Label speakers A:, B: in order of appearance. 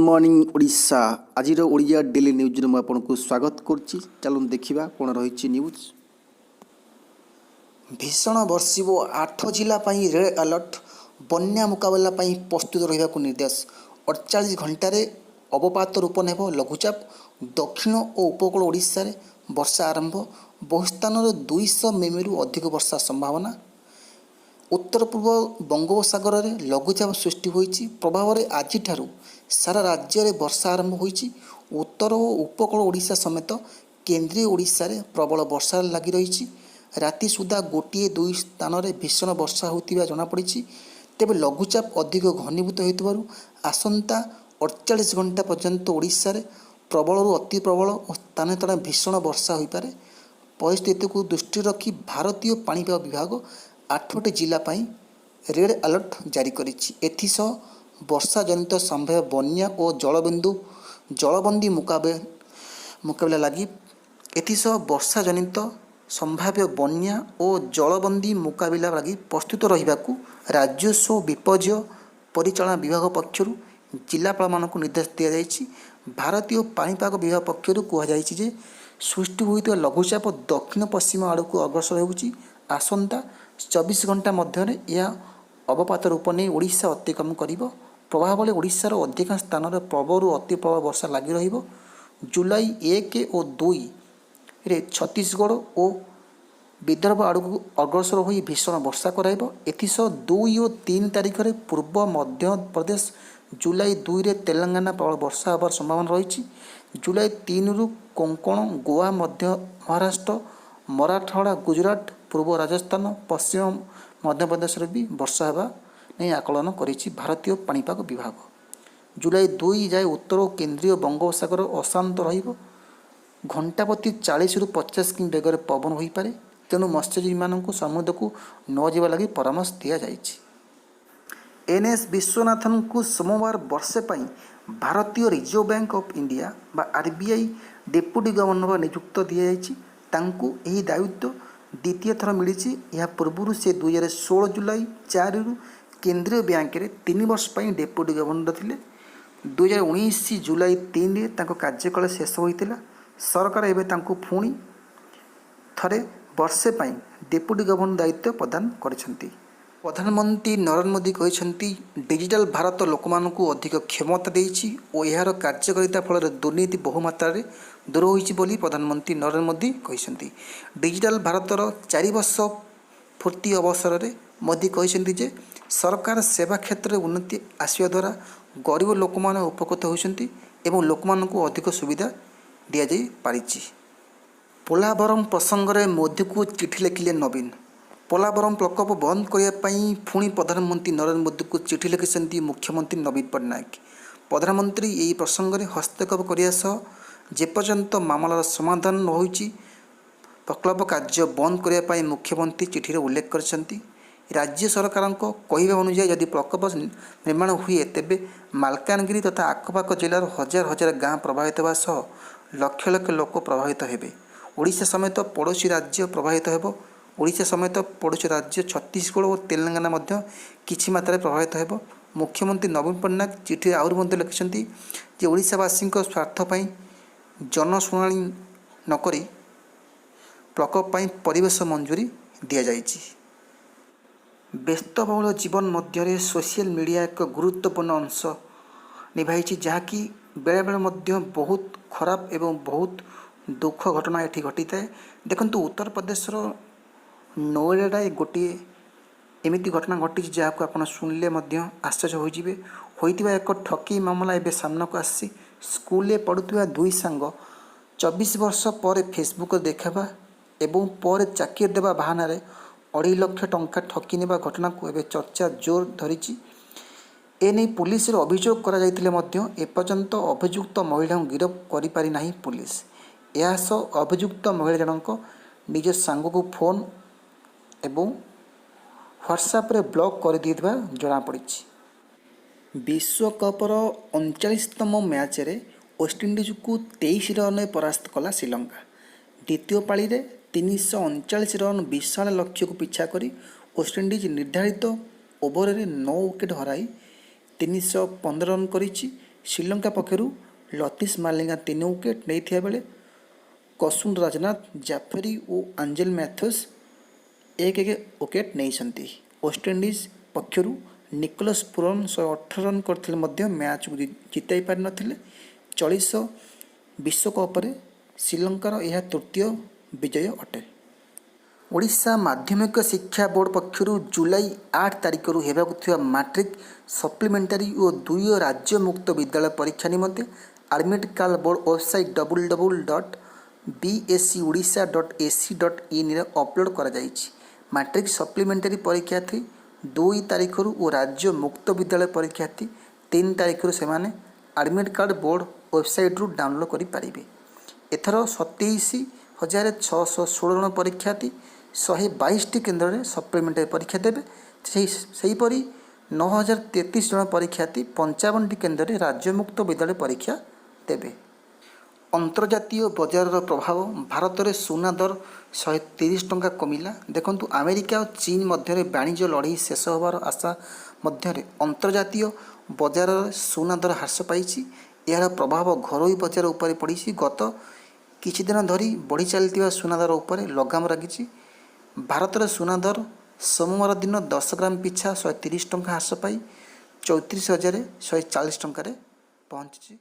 A: Morning Odisha. ଆଜିର Odia daily ନ୍ୟୁଜ୍ରେ ମୁଁ ଆପଣଙ୍କୁ ସ୍ୱାଗତ କରୁଛି। ଚାଲନ୍ତୁ ଦେଖିବା କ'ଣ ରହିଛି ନ୍ୟୁଜ୍। ଭୀଷଣ ବର୍ଷିବ, 8 ଜିଲ୍ଲା ପାଇଁ ରେଡ୍ ଆଲର୍ଟ। ବନ୍ୟା ମୁକାବିଲା ପାଇଁ ପ୍ରସ୍ତୁତ ରହିବାକୁ ନିର୍ଦ୍ଦେଶ। 48 ଘଣ୍ଟାରେ ଅବପାତ ରୂପ ନେବ ଲଘୁଚାପ। ଦକ୍ଷିଣ ଓ ଉପକୂଳ ଓଡ଼ିଶାରେ ବର୍ଷା ଆରମ୍ଭ। ବହୁ ସ୍ଥାନରେ 200 ମିମିରୁ ଅଧିକ ବର୍ଷା ସମ୍ଭାବନା। ଉତ୍ତର ପୂର୍ବ ବଙ୍ଗୋପସାଗରରେ ଲଘୁଚାପ ସୃଷ୍ଟି ହୋଇଛି। ପ୍ରଭାବରେ ଆଜିଠାରୁ ସାରା ରାଜ୍ୟରେ ବର୍ଷା ଆରମ୍ଭ ହୋଇଛି। ଉତ୍ତର ଓ ଉପକୂଳ ଓଡ଼ିଶା ସମେତ କେନ୍ଦ୍ରୀୟ ଓଡ଼ିଶାରେ ପ୍ରବଳ ବର୍ଷା ଲାଗି ରହିଛି। ରାତି ସୁଦ୍ଧା ଗୋଟିଏ ଦୁଇ ସ୍ଥାନରେ ଭୀଷଣ ବର୍ଷା ହେଉଥିବା ଜଣାପଡ଼ିଛି। ତେବେ ଲଘୁଚାପ ଅଧିକ ଘନୀଭୂତ ହେଉଥିବାରୁ ଆସନ୍ତା 48 ଘଣ୍ଟା ପର୍ଯ୍ୟନ୍ତ ଓଡ଼ିଶାରେ ପ୍ରବଳରୁ ଅତି ପ୍ରବଳ ଓ ସ୍ଥାନେ ସ୍ଥାନେ ଭୀଷଣ ବର୍ଷା ହୋଇପାରେ। ପରିସ୍ଥିତିକୁ ଦୃଷ୍ଟିରେ ରଖି ଭାରତୀୟ ପାଣିପାଗ ବିଭାଗ 8ଟି ଜିଲ୍ଲା ପାଇଁ ରେଡ୍ ଆଲର୍ଟ ଜାରି କରିଛି। ଏଥିସହ ବର୍ଷାଜନିତ ସମ୍ଭାବ୍ୟ ବନ୍ୟା ଓ ଜଳବନ୍ଦୀ ମୁକାବିଲା ଲାଗି ଏଥିସହ ବର୍ଷାଜନିତ ସମ୍ଭାବ୍ୟ ବନ୍ୟା ଓ ଜଳବନ୍ଦୀ ମୁକାବିଲା ଲାଗି ପ୍ରସ୍ତୁତ ରହିବାକୁ ରାଜସ୍ୱ ଓ ବିପର୍ଯ୍ୟୟ ପରିଚାଳନା ବିଭାଗ ପକ୍ଷରୁ ଜିଲ୍ଲାପାଳମାନଙ୍କୁ ନିର୍ଦ୍ଦେଶ ଦିଆଯାଇଛି। ଭାରତୀୟ ପାଣିପାଗ ବିଭାଗ ପକ୍ଷରୁ କୁହାଯାଇଛି ଯେ ସୃଷ୍ଟି ହୋଇଥିବା ଲଘୁଚାପ ଦକ୍ଷିଣ ପଶ୍ଚିମ ଆଡ଼କୁ ଅଗ୍ରସର ହେଉଛି। ଆସନ୍ତା 24 ଘଣ୍ଟା ମଧ୍ୟରେ ଏହା ଅବପାତ ରୂପ ନେଇ ଓଡ଼ିଶା ଅତିକ୍ରମ କରିବ। ପ୍ରଭାବରେ ଓଡ଼ିଶାର ଅଧିକାଂଶ ସ୍ଥାନରେ ପ୍ରବଳରୁ ଅତି ପ୍ରବଳ ବର୍ଷା ଲାଗି ରହିବ। ଜୁଲାଇ 1 ଓ 2ରେ ଛତିଶଗଡ଼ ଓ ବିଦର୍ଭ ଆଡ଼କୁ ଅଗ୍ରସର ହୋଇ ଭୀଷଣ ବର୍ଷା କରାଇବ। ଏଥିସହ 2 ଓ 3 ତାରିଖରେ ପୂର୍ବ ମଧ୍ୟପ୍ରଦେଶ, ଜୁଲାଇ 2ରେ ତେଲେଙ୍ଗାନା ପ୍ରବଳ ବର୍ଷା ହେବାର ସମ୍ଭାବନା ରହିଛି। ଜୁଲାଇ 3ରୁ କୋଙ୍କଣ, ଗୋଆ, ମଧ୍ୟ ମହାରାଷ୍ଟ୍ର, ମରାଠୱାଡ଼ା, ଗୁଜୁରାଟ, ପୂର୍ବ ରାଜସ୍ଥାନ, ପଶ୍ଚିମ ମଧ୍ୟପ୍ରଦେଶରେ ବି ବର୍ଷା ହେବା ନେଇ ଆକଳନ କରିଛି ଭାରତୀୟ ପାଣିପାଗ ବିଭାଗ। ଜୁଲାଇ 2 ଯାଏ ଉତ୍ତର ଓ କେନ୍ଦ୍ରୀୟ ବଙ୍ଗୋପସାଗର ଅଶାନ୍ତ ରହିବ। ଘଣ୍ଟା ପ୍ରତି 40ରୁ 50 କିମି ବେଗରେ ପବନ ହୋଇପାରେ। ତେଣୁ ମତ୍ସ୍ୟଜୀବୀମାନଙ୍କୁ ସମୁଦ୍ରକୁ ନ ଯିବା ଲାଗି ପରାମର୍ଶ ଦିଆଯାଇଛି। ଏନ୍ ଏସ୍ ବିଶ୍ୱନାଥନଙ୍କୁ ସୋମବାର ବର୍ଷେ ପାଇଁ ଭାରତୀୟ ରିଜର୍ଭ ବ୍ୟାଙ୍କ ଅଫ୍ ଇଣ୍ଡିଆ ବା ଆର୍ବିଆଇ ଡେପୁଟି ଗଭର୍ଣ୍ଣର ଭାବେ ନିଯୁକ୍ତ ଦିଆଯାଇଛି। ତାଙ୍କୁ ଏହି ଦାୟିତ୍ୱ ଦ୍ୱିତୀୟ ଥର ମିଳିଛି। ଏହା ପୂର୍ବରୁ ସେ 2016 ଜୁଲାଇ 4ରୁ କେନ୍ଦ୍ରୀୟ ବ୍ୟାଙ୍କରେ 3 ବର୍ଷ ପାଇଁ ଡେପୁଟି ଗଭର୍ଣ୍ଣର ଥିଲେ। 2019 ଜୁଲାଇ 3ରେ ତାଙ୍କ କାର୍ଯ୍ୟକାଳ ଶେଷ ହୋଇଥିଲା। ସରକାର ଏବେ ତାଙ୍କୁ ପୁଣି ଥରେ ବର୍ଷେ ପାଇଁ ଡେପୁଟି ଗଭର୍ଣ୍ଣର ଦାୟିତ୍ୱ ପ୍ରଦାନ କରିଛନ୍ତି। ପ୍ରଧାନମନ୍ତ୍ରୀ ନରେନ୍ଦ୍ର ମୋଦି କହିଛନ୍ତି, ଡିଜିଟାଲ ଭାରତ ଲୋକମାନଙ୍କୁ ଅଧିକ କ୍ଷମତା ଦେଇଛି ଓ ଏହାର କାର୍ଯ୍ୟକାରିତା ଫଳରେ ଦୁର୍ନୀତି ବହୁମାତ୍ରାରେ ଦୂର ହୋଇଛି ବୋଲି ପ୍ରଧାନମନ୍ତ୍ରୀ ନରେନ୍ଦ୍ର ମୋଦି କହିଛନ୍ତି। ଡିଜିଟାଲ ଭାରତର 4 ବର୍ଷ ପୂର୍ତ୍ତି ଅବସରରେ ମୋଦି କହିଛନ୍ତି ଯେ ସରକାର ସେବା କ୍ଷେତ୍ରରେ ଉନ୍ନତି ଆସିବା ଦ୍ୱାରା ଗରିବ ଲୋକମାନେ ଉପକୃତ ହେଉଛନ୍ତି ଏବଂ ଲୋକମାନଙ୍କୁ ଅଧିକ ସୁବିଧା ଦିଆଯାଇପାରିଛି। ପୋଲାଭରମ ପ୍ରସଙ୍ଗରେ ମୋଦିଙ୍କୁ ଚିଠି ଲେଖିଲେ ନବୀନ। ପୋଲାଭରମ ପ୍ରକଳ୍ପ ବନ୍ଦ କରିବା ପାଇଁ ପୁଣି ପ୍ରଧାନମନ୍ତ୍ରୀ ନରେନ୍ଦ୍ର ମୋଦିଙ୍କୁ ଚିଠି ଲେଖିଛନ୍ତି ମୁଖ୍ୟମନ୍ତ୍ରୀ ନବୀନ ପଟ୍ଟନାୟକ। ପ୍ରଧାନମନ୍ତ୍ରୀ ଏହି ପ୍ରସଙ୍ଗରେ ହସ୍ତକ୍ଷେପ କରିବା ସହ ଯେପର୍ଯ୍ୟନ୍ତ ମାମଲାର ସମାଧାନ ନ ହୋଇଛି, ପ୍ରକଳ୍ପ କାର୍ଯ୍ୟ ବନ୍ଦ କରିବା ପାଇଁ ମୁଖ୍ୟମନ୍ତ୍ରୀ ଚିଠିରେ ଉଲ୍ଲେଖ କରିଛନ୍ତି। ରାଜ୍ୟ ସରକାରଙ୍କ କହିବା ଅନୁଯାୟୀ, ଯଦି ପ୍ରକଳ୍ପ ନିର୍ମାଣ ହୁଏ, ତେବେ ମାଲକାନଗିରି ତଥା ଆଖପାଖ ଜିଲ୍ଲାର ହଜାର ହଜାର ଗାଁ ପ୍ରଭାବିତ ହେବା ସହ ଲକ୍ଷ ଲକ୍ଷ ଲୋକ ପ୍ରଭାବିତ ହେବେ। ଓଡ଼ିଶା ସମେତ ପଡ଼ୋଶୀ ରାଜ୍ୟ ପ୍ରଭାବିତ ହେବ। ଓଡ଼ିଶା ସମେତ ପଡ଼ୋଶୀ ରାଜ୍ୟ ଛତିଶଗଡ଼ ଓ ତେଲେଙ୍ଗାନା ମଧ୍ୟ କିଛି ମାତ୍ରାରେ ପ୍ରଭାବିତ ହେବ। ମୁଖ୍ୟମନ୍ତ୍ରୀ ନବୀନ ପଟ୍ଟନାୟକ ଚିଠିରେ ଆହୁରି ମଧ୍ୟ ଲେଖିଛନ୍ତି ଯେ ଓଡ଼ିଶାବାସୀଙ୍କ ସ୍ୱାର୍ଥ ପାଇଁ ଜନଶୁଣାଣି ନକରି ପ୍ରକଳ୍ପ ପାଇଁ ପରିବେଶ ମଞ୍ଜୁରୀ ଦିଆଯାଇଛି। ବ୍ୟସ୍ତବହୁଳ ଜୀବନ ମଧ୍ୟରେ ସୋସିଆଲ ମିଡ଼ିଆ ଏକ ଗୁରୁତ୍ୱପୂର୍ଣ୍ଣ ଅଂଶ ନିଭାଇଛି, ଯାହାକି ବେଳେବେଳେ ମଧ୍ୟ ବହୁତ ଖରାପ ଏବଂ ବହୁତ ଦୁଃଖ ଘଟଣା ଏଠି ଘଟିଥାଏ। ଦେଖନ୍ତୁ, ଉତ୍ତରପ୍ରଦେଶର ନୋଏଡ଼ାରେ ଗୋଟିଏ ଏମିତି ଘଟଣା ଘଟିଛି, ଯାହାକୁ ଆପଣ ଶୁଣିଲେ ମଧ୍ୟ ଆଶ୍ଚର୍ଯ୍ୟ ହୋଇଯିବେ। ହୋଇଥିବା ଏକ ଠକେଇ ମାମଲା ଏବେ ସାମ୍ନାକୁ ଆସିଛି। ସ୍କୁଲରେ ପଢ଼ୁଥିବା ଦୁଇ ସାଙ୍ଗ 24 ବର୍ଷ ପରେ ଫେସବୁକରେ ଦେଖାହେବା ଏବଂ ପରେ ଚାକିରି ଦେବା ବାହାନାରେ 2.5 ଲକ୍ଷ ଟଙ୍କା ଠକି ନେବା ଘଟଣାକୁ ଏବେ ଚର୍ଚ୍ଚା ଜୋର ଧରିଛି। ଏନେଇ ପୋଲିସରେ ଅଭିଯୋଗ କରାଯାଇଥିଲେ ମଧ୍ୟ ଏପର୍ଯ୍ୟନ୍ତ ଅଭିଯୁକ୍ତ ମହିଳାଙ୍କୁ ଗିରଫ କରିପାରିନାହିଁ ପୋଲିସ। ଏହା ସହ ଅଭିଯୁକ୍ତ ମହିଳା ଜଣକ ନିଜ ସାଙ୍ଗକୁ ଫୋନ୍ ଏବଂ ହ୍ୱାଟ୍ସଆପ୍ରେ ବ୍ଲକ୍ କରିଦେଇଥିବା ଜଣାପଡ଼ିଛି। ବିଶ୍ୱକପ୍ର 39ତମ ମ୍ୟାଚ୍ରେ ୱେଷ୍ଟଇଣ୍ଡିଜକୁ 23 ରନ୍ରେ ପରାସ୍ତ କଲା ଶ୍ରୀଲଙ୍କା। ଦ୍ୱିତୀୟ ପାଳିରେ 339 ରନ୍ ବିଶାଳ ଲକ୍ଷ୍ୟକୁ ପିଛା କରି ୱେଷ୍ଟଇଣ୍ଡିଜ୍ ନିର୍ଦ୍ଧାରିତ ଓଭରରେ 9 ୱିକେଟ୍ ହରାଇ 315 ରନ୍ କରିଛି। ଶ୍ରୀଲଙ୍କା ପକ୍ଷରୁ ଲତିଶ ମାଲିଙ୍ଗା ତିନି ୱିକେଟ୍ ନେଇଥିବା ବେଳେ କସୁନ ରାଜନାଥ ଜାଫେରି ଓ ଆଞ୍ଜେଲ ମ୍ୟାଥ୍ୟୁସ୍ ଏକ ଏକ ୱିକେଟ୍ ନେଇଛନ୍ତି। ୱେଷ୍ଟଇଣ୍ଡିଜ୍ ପକ୍ଷରୁ ନିକୋଲସ୍ ପୁରନ୍ 118 ରନ୍ କରିଥିଲେ ମଧ୍ୟ ମ୍ୟାଚ୍କୁ ଜିତାଇ ପାରିନଥିଲେ। ଚଳିତ ବିଶ୍ୱକପରେ ଶ୍ରୀଲଙ୍କାର ଏହା ତୃତୀୟ ବିଜୟ ଅଟେ। ଓଡ଼ିଶା ମାଧ୍ୟମିକ ଶିକ୍ଷା ବୋର୍ଡ଼ ପକ୍ଷରୁ ଜୁଲାଇ 8 ତାରିଖରୁ ହେବାକୁ ଥିବା ମାଟ୍ରିକ ସପ୍ଲିମେଣ୍ଟାରୀ ଓ ଦ୍ୱିତୀୟ ରାଜ୍ୟ ମୁକ୍ତ ବିଦ୍ୟାଳୟ ପରୀକ୍ଷା ନିମନ୍ତେ admit card board website ww.bseodisha.ac.inରେ ଅପଲୋଡ଼ କରାଯାଇଛି। ମାଟ୍ରିକ ସପ୍ଲିମେଣ୍ଟାରୀ ପରୀକ୍ଷାର୍ଥୀ 2 ତାରିଖରୁ ଓ ରାଜ୍ୟ ମୁକ୍ତ ବିଦ୍ୟାଳୟ ପରୀକ୍ଷାର୍ଥୀ 3 ତାରିଖରୁ ସେମାନେ ଆଡ଼ମିଟ୍ କାର୍ଡ଼ ବୋର୍ଡ଼ ୱେବସାଇଟ୍ରୁ ଡାଉନଲୋଡ଼ କରିପାରିବେ। ଏଥର 27,616 ଜଣ ପରୀକ୍ଷାର୍ଥୀ 122ଟି କେନ୍ଦ୍ରରେ ସପ୍ଲିମେଣ୍ଟାରୀ ପରୀକ୍ଷା ଦେବେ। ସେହିପରି 9033 ଜଣ ପରୀକ୍ଷାର୍ଥୀ 55ଟି କେନ୍ଦ୍ରରେ ରାଜ୍ୟମୁକ୍ତ ବିଦ୍ୟାଳୟ ପରୀକ୍ଷା ଦେବେ। ଅନ୍ତର୍ଜାତୀୟ ବଜାରର ପ୍ରଭାବ, ଭାରତରେ ସୁନା ଦର 130 ଟଙ୍କା କମିଲା। ଦେଖନ୍ତୁ, ଆମେରିକା ଓ ଚୀନ ମଧ୍ୟରେ ବାଣିଜ୍ୟ ଲଢ଼େଇ ଶେଷ ହେବାର ଆଶା ମଧ୍ୟରେ ଅନ୍ତର୍ଜାତୀୟ ବଜାରରେ ସୁନା ଦର ହ୍ରାସ ପାଇଛି। ଏହାର ପ୍ରଭାବ ଘରୋଇ ବଜାର ଉପରେ ପଡ଼ିଛି। ଗତ କିଛି ଦିନ ଧରି ବଢ଼ି ଚାଲିଥିବା ସୁନା ଦର ଉପରେ ଲଗାମ ଲାଗିଛି। ଭାରତରେ ସୁନା ଦର ସୋମବାର ଦିନ 10 ଗ୍ରାମ ପିଛା 130 ଟଙ୍କା ହ୍ରାସ ପାଇ 34,140 ଟଙ୍କାରେ ପହଞ୍ଚିଛି।